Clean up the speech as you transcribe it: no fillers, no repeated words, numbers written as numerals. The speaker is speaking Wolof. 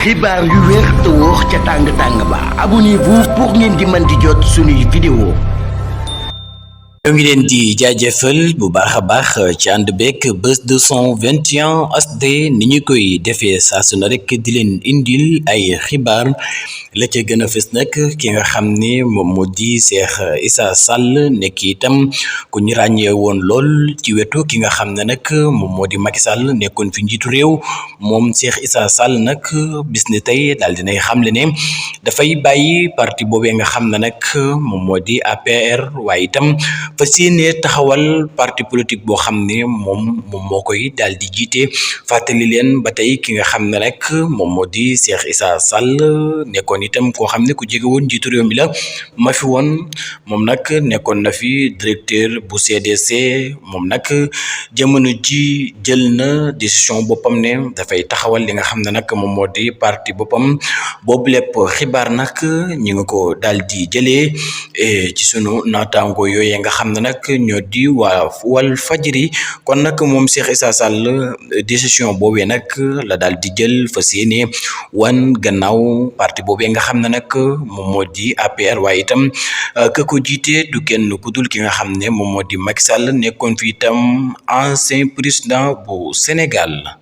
xibaar yu wér te wóor ca tàng ba abonnez-vous pour ngeen di mën di jot suñuy vidéo. ñoo ngi leen di jaajëfal bu baax a baax ci ànd beeg Buzz 221 HD ni ñu koy defee saa su ne rek di leen indil ay xibaar la ca gën a fës nag ki nga xam ne moom moo di Cheikh Issa Sall nekk itam ku ñu ràññee woon lool ci wetu ki nga xam ne nag moom moo di Macky Sall nekkoon fi njiitu réew moom Cheikh Issa Sall nag bis ni tey daal dinay xamle ne dafay bàyyi parti boobee nga xam ne nag moom moo di APR waaye itam fas yéene taxawal parti politique boo xam ne moom moo koy daal di jiite fàttali leen ba tey ki nga xam ne rek moom moo di Cheikh Issa Sall nekkoon itam koo xam ne ku jege woon njiitu réew mi la ma fi woon moom nag nekkoon na fi directeur bu CDC moom nag jamono ji jël na décision boppam ne dafay taxawal li nga xam ne nag moom moo di parti boppam boobu lépp xibaar nag ñi nga ko daal di jëlee ci sunu naataango yooyee nga xam ne nag ñoo di waa Walfadjri kon nag moom Cheikh Issa Sall décision boobee nag la daal di jël fas yéene wan gannaaw parti boobee nga xam ne nag moom moo di APR waaye itam ka ko jiite du kenn ku dul ki nga xam ne moom moo di Macky Sall nekkoon fi itam ancien président bu Sénégal.